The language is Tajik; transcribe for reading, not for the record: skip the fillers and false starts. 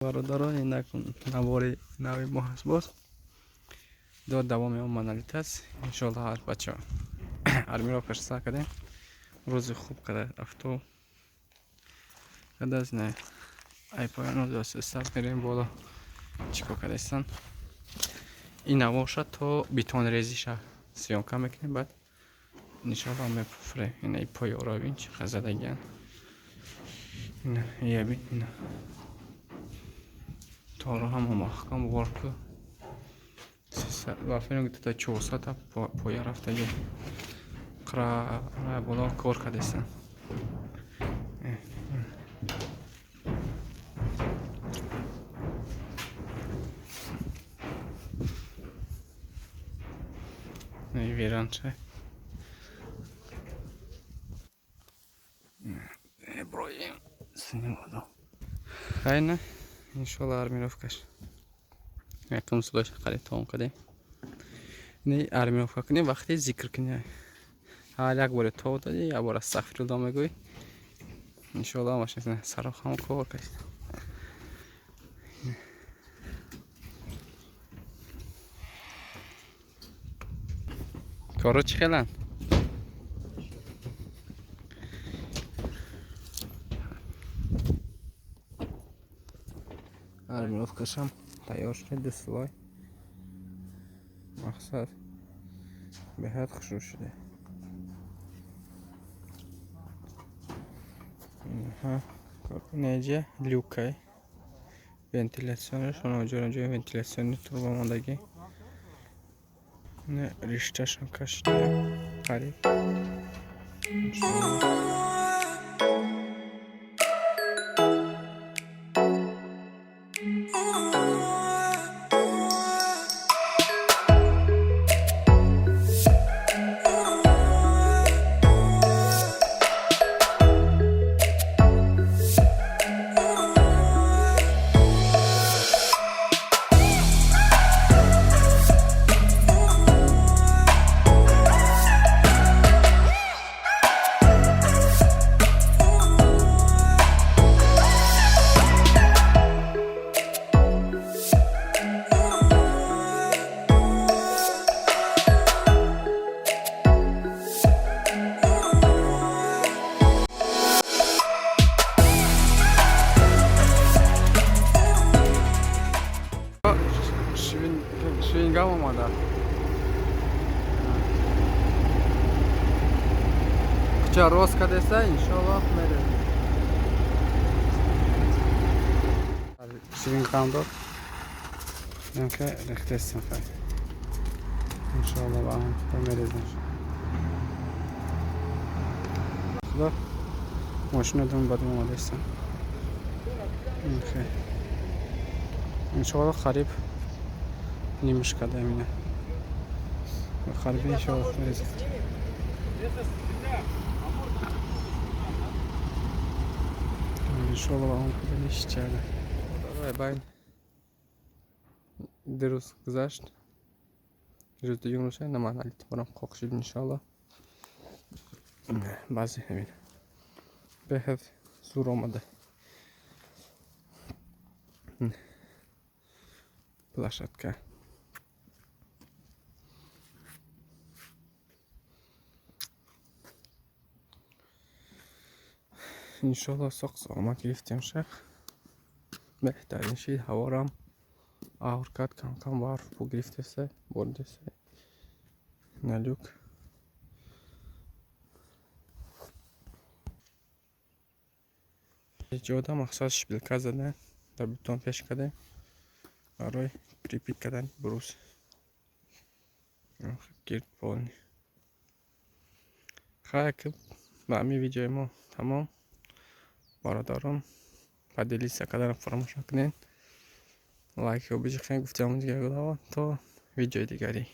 Бародарон, инак навори нави мо ҳаст боз. До давоми он монолит аст. Иншоалло ҳар бача армировкаш сар кардем. Рӯзи хуб када рафту кадааст, не ай поён сар мерем боло чӣ кор кардастан. Ин навоша то бетонрезиша съёмка мекунем, баъд иншоалло мепуфрем. Ина и поёро бин чӣ қадр задагиян. Ина ия бин, ина торо ҳама маҳкам бовар ку. Вафино гуфта 400 поя рафтаги. Қира боло кор кардастан. Веранча. Броем синемадо. Хайна, иншоалло армировкаш. Якум слош қариб тамом кардем. Не армировка кунем, вақте зикр кунем. Ҳар як боре то додӣ, як бор астағфирулло мегӯӣ. Иншоалло ҳамаш сароқ ҳам кор кард. Коро чӣ хеланд? Армировкашам тайёр шуд, ду слой. Мақсад беҳад хушрӯ шуда. Инҷа люкай вентилятсионаш, онаҷо ҷои вентилятсиони труба мондагӣ. Ина ришташам кашида қариб. Швингам омада. Куча рост кардеса, иншоалло мерем. Швингам дод. Ки рехтестем хай. Иншоалло ба ҳам мерезем. Худо мошина дум бадум омадастам. Иншоалло қариб нимаш кардем ина. Қариб иншоалло мерезем. Иншоалло ба он куда байн ду рӯз гузашт. Рӯз дуюм рӯз на монолит борам қоқ шуд иншоалло. Баъзе ҳамин беҳад зур омада. Площадка. Иншоалло соқ саломат гирифтем шах. Беҳтарин шид, ҳаворам авр кард, кам-кам барф бу гирифтеса, боридеса. Налюк. Ҷода мақсад шпилка зада дар бетон пеш кардем барои крепить кардани брус. Гирд полни. Хайр, ки ба ҳамин видеои мо тамом. Бародарон, поделиться карданро фаромӯш накунед. Лайкро биҷиқед, гуфтиам дигар то видеои дигарӣ.